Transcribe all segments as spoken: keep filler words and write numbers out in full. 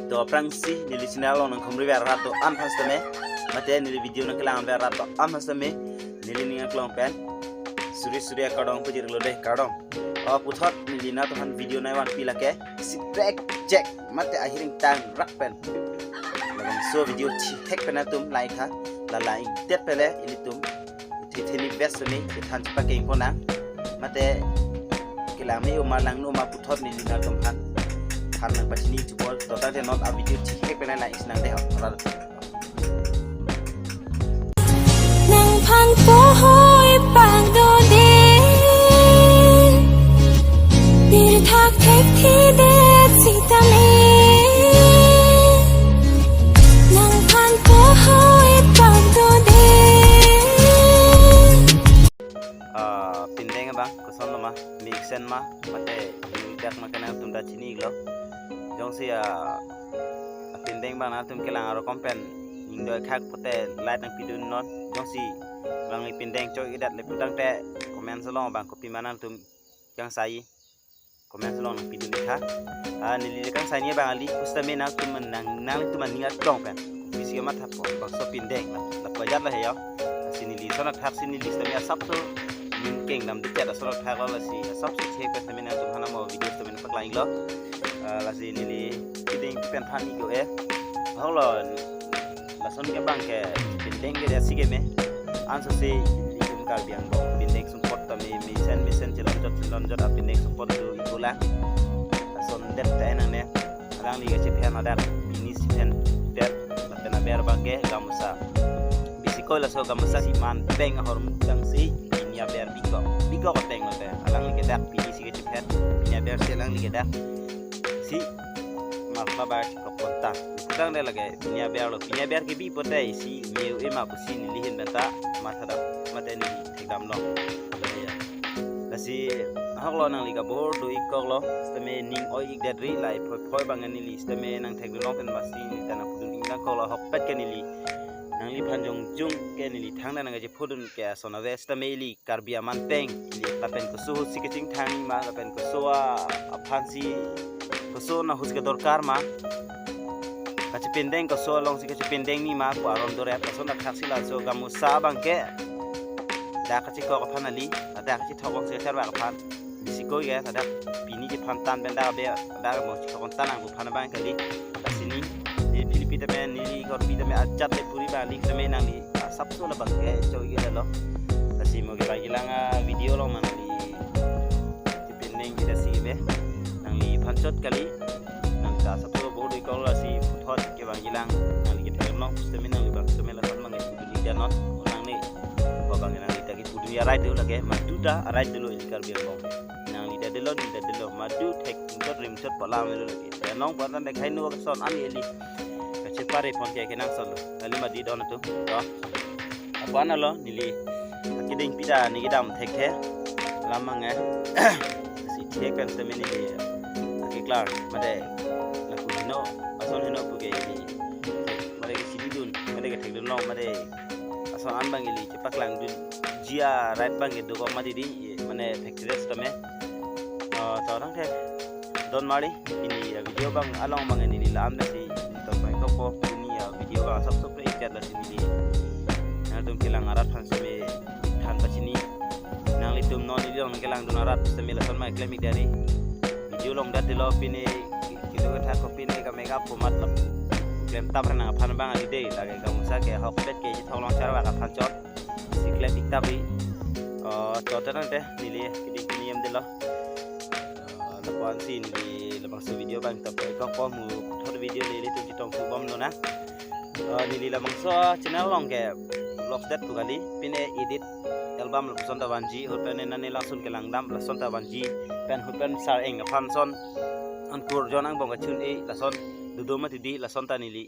To aphrangsi neli channel along nangkhumri ver rat do-an aphan sitame, mate neli video nangkelang ver rat do-an aphan sitame, neli ning aklong pen suri suri akardom pajirlo de, kardom. O puthot neli nangtumphan video nangvanpi lake, siprek jek mate ahiring tangrak pen. Labangso video chithek pen nangtum like ha, la la-ingdet pele ilitum thetheni best ni kethan chepakeng ponang. Mate kelang me-o ma langno ma puthot neli nangtumphan than nangpachini chupol, to tangte non a video chithek pen nang-isi nang de ho. Nangphan pohoi pangdo de, pirthak thekthedet sitame. Nangphan pohoi pangdo de. Ah, pindeng abang, kosonlo ma, mixen ma, mate, dak ma kenangtum ta chini-iklo. Jongsi, ah, pindeng abang nangtum kelang arokom pen ning doi khak pote like nangpidun non. Jongsi alangli pindeng choi-ikdet le putangte comment along abang kopima nangtum kangsai, comment along nangpidun-ik tha. Ah, neli le kangsai ni abang kali, pusitame nangtum nang, nangtum aning aklong pen kopisi mathapo, bangso pindeng la, lapu ajat lo he yo. Lasi neli ason athak si neli sitame asapso ning kengdam dikjat ason athak lo, lasi asapso chek pen sitame nangtumphan mo video sitame nangpaklang-iklo. Ah, lasi neli pindeng pen than-ik do e. Ahok lo, lason ke abang ke pindeng ke dasi ke me. Ansose itum Karbi Anglong pindeng sumpot tame mesen mesen chelonjot chelonjot apindeng sumpot do-ik dolang. Lasondet ta nangne. Alangli kachephen adak pini si phendet, lapen aber abang ke gamusa. Bisi koi laso gamusa si man peng ahormu tangsi pini aber bikok. Bikok ateng lote. Alangli ke dak pini si kachephen, pini aber si alangli ke dak si mapla bar chikok konta. Putangte lake pini aber lo, pini aber kebi pote isi me-o-e ma pusi neli ahin pen ta mathadam, mate neli thekdamlo. Lasi ahok lo, nangli kabor do-ik koklo, sitame ning oi-ikdet ri, lahei phoi phoi abang neli sitame nangthekdunlong pen masi neli ta nangpudun-ik nangkoklo, ahokpet ke neli nangliphan jongjung ke neli thangta nangkachephodun ke ason ave, sitame ili Karbi aman peng, ili lapen koso ahut si kachingthang ma, lapen koso a, aphan si, koso ahut si kedorkar ma, kachepindeng koso along si kachepindeng ni ma pu aron dore, lason athak si laso gamusa abang ke dak kachikok aphan kali, dak kachithok along si kacharvak aphan. Bisi koi ke, dak pini chephan tan pen dak abe, dak mo chikok tan nang pu aphan abang kali. Lasi neli Philippine tame, neli Karbi tame ajat le puri bali tame nangli asapso labang ke choi-iklo. Lasi mo kevangjilang a video along ma nangli chepindeng kita si be nangliphan chot kali. Nang ta asapso bor do-ik kok, lasi puthot kevangjilang nangli kethek long sitame nangli bang sitame lason abang ke pudun-ik ja non, nangne. Ko abang nangli ta kepudun arai do lake, madu ta arai dolo ili Karbi Anglong. Nangli ta dolo, neli ta dolo, madu thek rimchot rimchot pala melo lake. Te nong patan dekhai no ason an ili kachepare pon ke kenangsot lo. Kali madi don atum. To. Apot alo neli akeding pida neli kedam thekthe. Lam abang e. Si thek pen sitame neli akeklar mate lapu heno, ason heno pu ke ili mate kechini dun, mate kethekdun long, mate ason an abang ili chepaklangdunji a right abang ke dokok mati di, mane factory sitame. Ah, to tangte don mari, pini a video abang along abang neli la-an si nangtum pai kokpo, pini a video abang asapso pre-ik jat lasi neli nangtum kelang arat aphan sitame than pachini. Nanglitum non neli along nangkelangdun arat sitame lason ma klem-ik dari. Video longdet dolo pini, kedo kethak ko pini ka makeup ko matlab klem tap renang aphan abang kali de, lake gamusa ke ahokpet ke chithok along charvak aphan chot. Si klem-ik tap ri. Oh, to tangte neli keding pini em dolo. Ah, lapu-an si neli labangso video abang ta pai kokpo, mo thot video le ilitum chetong thu bomlo nang. Ah, neli labangso channel along ke vlogs det pu kali, pine edit album lapuson ta vanji, ahut pen nane lason kelangdam lason ta vanji, pen ahut pen Sar-eng aphan son ankur John angbong kachun-e lason dodo mati di, lason ta neli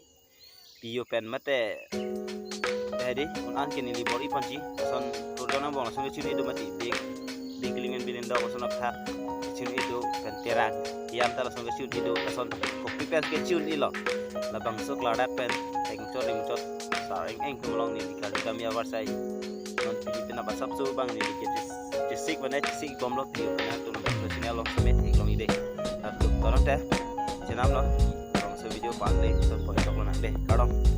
P U pen mate, eh, di, un-an ke neli bor-i ponji, lason ankur John angbong lason kachun-e do mati, big, big lingen bilin dok lason aphak kachun-e do, pen Terang, Hiam ta lason kachun-e do, lason kopi pen kachun-elo. Labangso klardak pen, thengchot rimchot, Sar-eng-eng atum along neli kali kami avarsai. Non pini penap asapso abang neli ke chesik mane chesik bomlo, P U pen atum labangso channel along sitame theklong-ik de. Latum torang te, chenam lo, labangso video pan le, to pon chok lo na de, kardom.